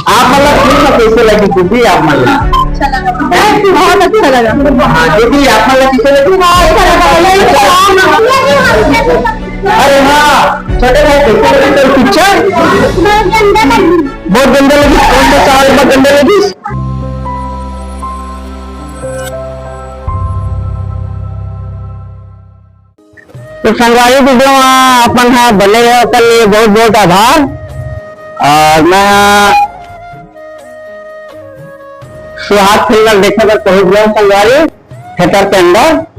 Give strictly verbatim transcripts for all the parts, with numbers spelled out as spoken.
आप मन ला फिल्म कैसे लगी दीदी, आप मन ला? अच्छा लगा, बहुत अच्छा लगा। हाँ दीदी, आप मन ला कैसे लगी? बहुत अच्छा लगा। अरे हाँ, छोटे भाई, कैसे लगी तेरे पिक्चर? बहुत गंदा लगी। बहुत गंदा लगी? कौन सा साल में गंदा लगी? तो संगवारी, वीडियो में अपन ह बने रहे, ओकर लिए बहुत बहुत आभार। और मैं ह सुहाग फिल्म देखे बर पहुंच गया संगवारी, थिएटर के अंदर।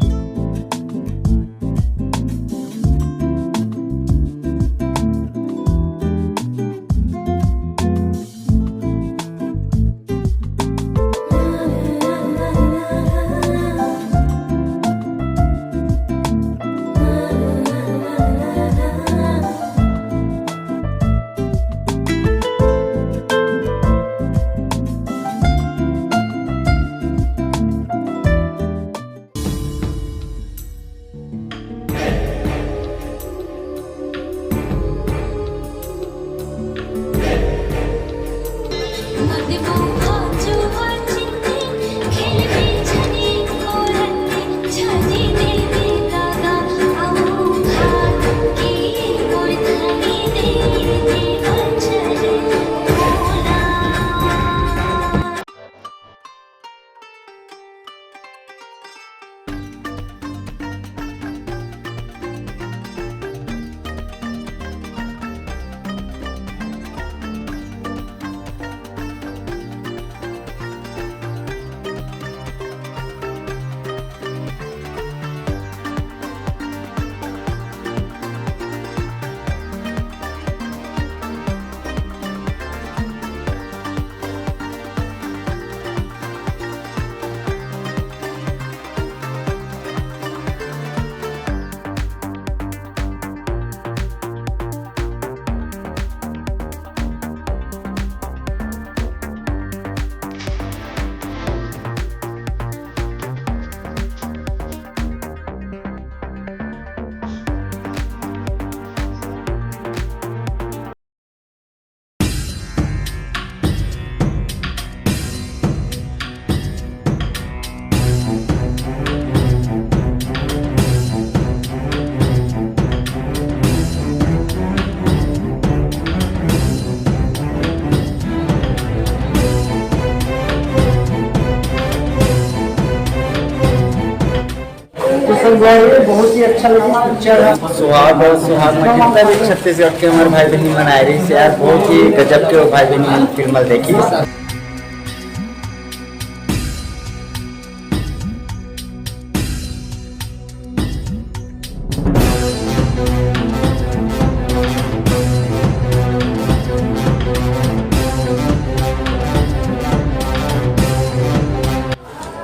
तो संगवारी, बहुत ही अच्छा लगा पिक्चर ह। सुहाग और सुहाग में जितना भी छत्तीसगढ़ के हमारे भाई बहनी मन आए रहिस यार, बहुत ही गजब के वो भाई बहनी फिल्म देखी।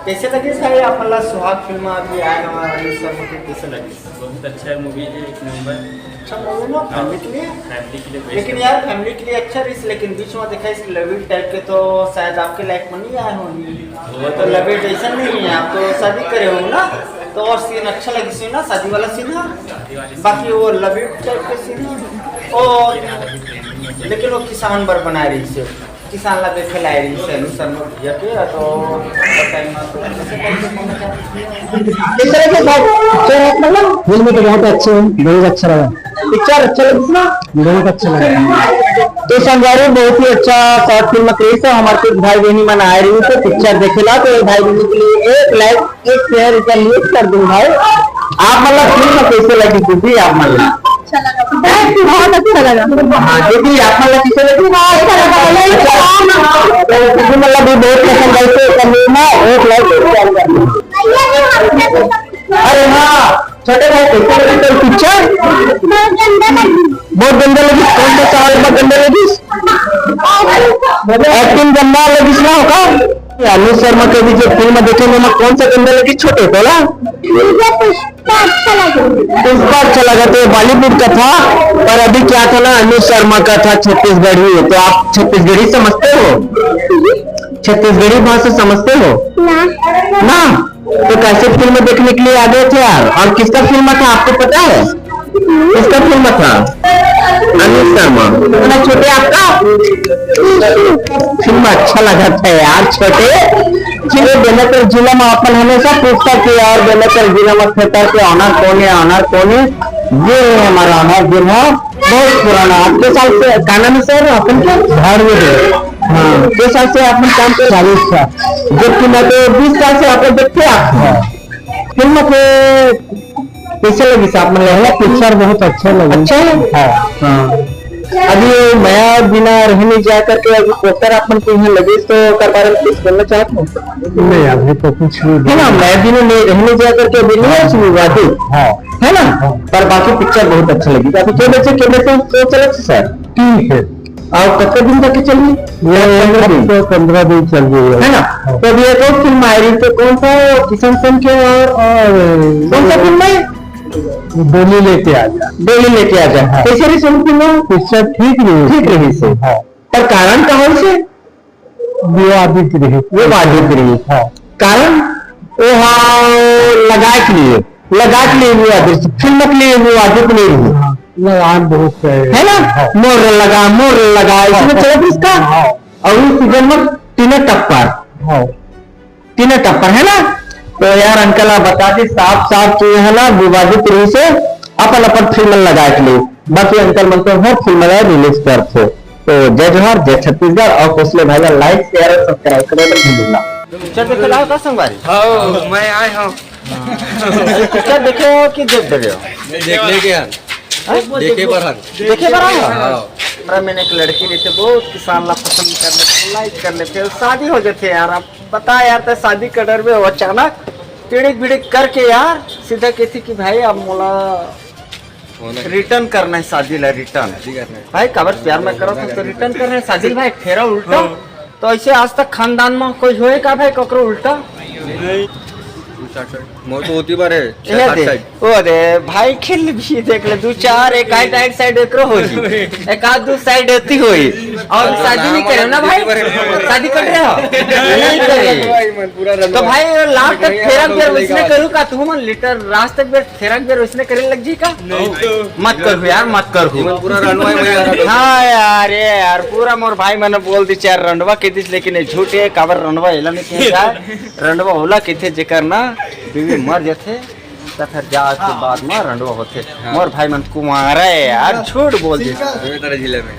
कैसे लगे सारे आप मन ला सुहाग फिल्म अभी आए हमारे सर, कैसे लगे? बहुत अच्छा मूवी है, एक नंबर। अच्छा मूवी ना, हाँ, फैमिली के लिए। फैमिली के लिए बेस्ट लेकिन है। यार, फैमिली के लिए अच्छा रहिस, लेकिन बीच में देखा इस लविल टाइप के तो शायद आपके लाइफ में नहीं आए होंगे। वो तो तो लविल ऐसा नहीं है, आप तो शादी करे हो ना, तो और सीन अच्छा लगे, सीन ना शादी वाला सीन ना, शादी वाली बाकी सीन। वो लविल टाइप के सीन और लेकिन वो किसान बर बनाए रहिस हे। किसान ला देखे ला आए रहिस हे अनुज शर्मा भैया के, तो बताई मत। इस तरह के बहुत अच्छा है, मतलब फिल्म तो बहुत अच्छे हैं, बहुत अच्छा लगा। पिक्चर अच्छा लगा ना? बहुत अच्छा लगा। तो संगवारी, बहुत ही अच्छा शॉर्ट फिल्म क्रिएट है। हमारे कुछ भाई बहनी मन आए रहिस हे पिक्चर देखे ला, तो ये भाई बहनी के लिए एक लाइक, एक शेयर, इतना न्यूज कर दूं भाई। आप मतलब फिल्म कैसे लगी दीदी, आप मतलब? अच्छा लगा, बहुत अच्छा लगा। हाँ दीदी, आप मतलब कैसे लगी? बहुत अच्छा लगा। अच्छा, तो दीदी मतलब भी बहुत पसंद आई, तो कमी ना एक लाइक शेयर कर दो। अरे हाँ, छोटे भाई कैसे लगी तो पिक्चर? बहुत गंदा लगी। बहुत गंदा लगी। कौन सा साल में गंदा लगी? एक्टिंग गंदा लगिस ना का? अनुज शर्मा के भी जो फिल्म देखे, ओमा कौन सा गंदा लगिस छोटे तोला? मुझे पुष्पा अच्छा लगा। पुष्पा अच्छा लगा, तो बॉलीवुड का था, पर अभी क्या था ना, अनुज शर्मा का था छत्तीसगढ़ी, तो आप छत्तीसगढ़ी समझते हो? छत्तीसगढ़ी भाषा समझते हो? ना। ना? तो कैसे फिल्म देखने के लिए आ गए थे यार? और किसका फिल्म था, आपको पता है? किसका फिल्म था? अनिल शर्मा। इतना छोटे आपका फिल्म अच्छा लगा था यार, छोटे। चलो, बेलासर जिला में अपन हमेशा पूछता कि यार, बेलासर जिला में थिएटर के ऑनर कौन है, ऑनर कौन है? ये है हमारा ऑनर, जो है बहुत पुराना। आपके साल से, क्या नाम है सर अपन के? धारवेद। हाँ, के साल से आपने काम किया? चालीस साल। जबकि मैं तो बीस साल से आपको देखते आ रहा हूँ। फिल्म के कैसे लगी साहब? मतलब, है ना, पिक्चर बहुत अच्छा लगा। अच्छा है? हाँ। हाँ। अभी ये मया बिना रह नहीं जाए करके अभी पोस्टर आप मन के यहाँ लगे, तो ओकर बारे में कुछ बोलना चाहत हो? नहीं, अभी तो कुछ नहीं है ना, बोला। मया बिना नहीं, रह नहीं जाए करके अभी नहीं है, उसमें विवादित। हाँ। है ना? हाँ। पर बाकी पिक्चर बहुत अच्छा लगी। अभी के बजे, के बजे तो चलत है सर? ठीक है। और कतने दिन तक चली? ये पंद्रह दिन। हफ्ते, पंद्रह दिन चल रही है। है ना? हाँ। तो अभी एक और फिल्म आ रही, तो कौन सा? किशन सिंह के और और कौन सा फिल्म है? डोली लेके आ जा। डोली लेके आ जा। हाँ। कैसे रही सुन फिल्म? पिक्चर ठीक रही। ठीक रही से। हाँ। पर कारण का हो से? विवादित रही। विवादित रही। हाँ। कारण? वो हाँ, लगा के लिए, लगा के लिए विवादित, फिल्म के लिए विवादित नहीं रही। हाँ, लगान बहुत है। है ना? हाँ। मोर लगा, मोर लगा, इसमें हाँ। चलत इसका। हाँ। और इस सीजन में तीनों टप्पर। हाँ। तीनों टप्पर है ना? तो यार अंकल आप बता दी साफ साफ कि है ना, विवादित रूप से अपन अपन फिल्म लगा के लिए। बाकी अंकल मन तो हर फिल्म ला रिलीज करथे। तो जय जोहार, जय छत्तीसगढ़, और कोसले भाई ला लाइक, शेयर और सब्सक्राइब करे बर नहीं भूलना। पिक्चर देखे लाओ का संगवारी? हाँ, मैं आए हूँ। पिक्चर देखे हो कि देख देवे हो? नहीं, देख लेके आन। हाँ? देखे बर हन। देखे बर आए हो? हाँ। हमरा मैंने एक लड़की रही थी, बहुत किसान ला पसंद कर लेते, लाइक कर लेते, शादी हो जाते यार। अब बता यार, ते शादी कर डरबे हो अचानक, तिड़िक बिड़िक करके यार, सीधा कहती कि भाई अब मोला रिटर्न करना है शादी ला, रिटर्न। शादी करना है। भाई काबर प्यार में करो तो रिटर्न करना है शादी भाई, फेरा उल्टा। हाँ। तो ऐसे आज तक खानदान में कोई होए का भाई ककरो उल्टा? नहीं। मोर तो होती बार है, छह ये सात दे, साइड। वो दे, भाई खिल भी देख ले, दो चार, एक आध साइड एकरो होई, एक आध दो साइड एती होई, और शादी नहीं करे ना भाई, शादी कर रहे हो? नहीं करे। तो भाई लास्ट तक फेरा फेर उसने करू का, तू मन लीटर रात तक फेरा फेर उसने करे लग जी का? नहीं तो। मत करू यार, मत करू। पूरा रंडवा ही मजा आ रहा है। हाँ यार, ये यार पूरा मोर भाई मन बोल दी चार रंडवा के दिस, लेकिन ये झूठ है, काबर रंडवा एला नहीं किया जाए, रंडवा ओला किथे जेकर ना बीवी मर जथे, त फेर जात के बाद म रंडवा होथे। हाँ। मोर भाई मन कुंवारा है यार, झूठ बोल दे। बेमेतरा जिले में।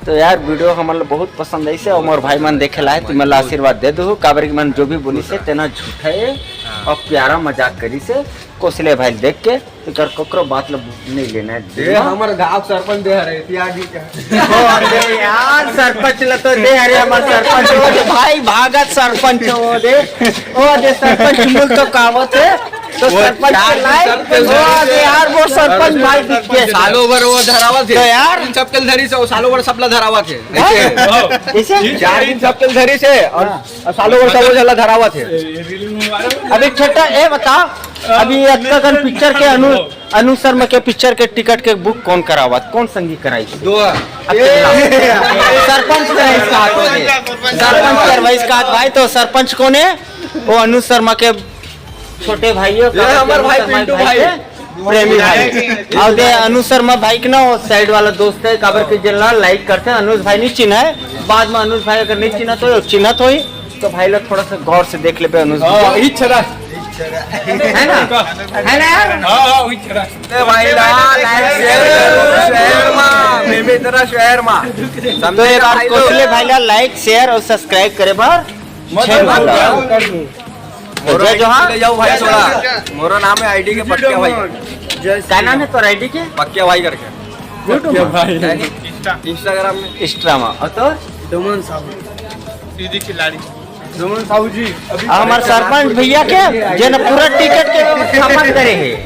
तो यार वीडियो हमन ला बहुत पसंद आई से, और मोर भाई मन देखे ला है, तुमन ला आशीर्वाद दे दो, काबर कि मन जो भी बोली से तेना झूठा है हाँ। और प्यारा मजाक करी से, कोसले भाई देख के तो कर ककरो बात ला नहीं लेना है। ये हमर गांव सरपंच दे हरे, त्यागी का। ओ, अरे यार, सरपंच ला तो दे हरे, हमर सरपंच हो दे, भाई, भागत सरपंच हो दे। ओ, दे सरपंच मुल तो कावत है, तो वो सरपंच के लाए, ओ, दे यार, वो सरपंच भाई दिख गए। सालों भर वो धरावत है। तो यार। इन सबके धरी से, वो सालों भर सबला धरावत है। हाँ? ऐसे? ऐसे? चार दिन सबके धरी से, और हाँ। और सालों भर सब वो झला धरावत है। अभी छठा, ए बता, अभी अतका कन पिक्चर के अनु, अनु शर्मा के पिक्चर के टिकट के बुक कौन करावत, कौन संगी कराई? दो। अकेला। सरपंच कराई इसका हाथ में। सरपंच करवाई इसका हाथ भाई, तो सरपंच कौन है? वो अनु शर्मा के छोटे भाई हो, ये हमारे भाई पिंटू भाई। प्रेमी भाई। अउ दे अनु शर्मा भाई के ना, वो साइड वाला दोस्त है, काबर के जेन ला लाइक करथे, अनुज भाई नहीं चिन्हा है, बाद में अनुज भाई अगर नहीं चिन्हा तो चिन्हत होई, तो भाई लोग थोड़ा सा गौर से देख लेबे अनुज हाँ, भाई। इच्छा है ना? है ना यार? हाँ, हाँ, इच्छा। ए भाई ला, लाइक, शेयर, शेयर मा, बेबे तेरा शेयर मा। तो ये बात कोसले भाई ला लाइक, शेयर और सब्सक्राइब करे बर मत भूलना। मोरो जय जोहार। ले जाओ भाई थोड़ा। मोरो नाम है आईडी के पक्का भाई। क्या नाम है तोर आईडी के? पक्का भाई करके। YouTube में? भाई। Instagram में। Insta में। और तोर? डोमन साहू। सीधी खिलाड़ी। डोमन साहू जी, अभी हमारे सरपंच भैया के, जेन पूरा टिकट के खपत करे है।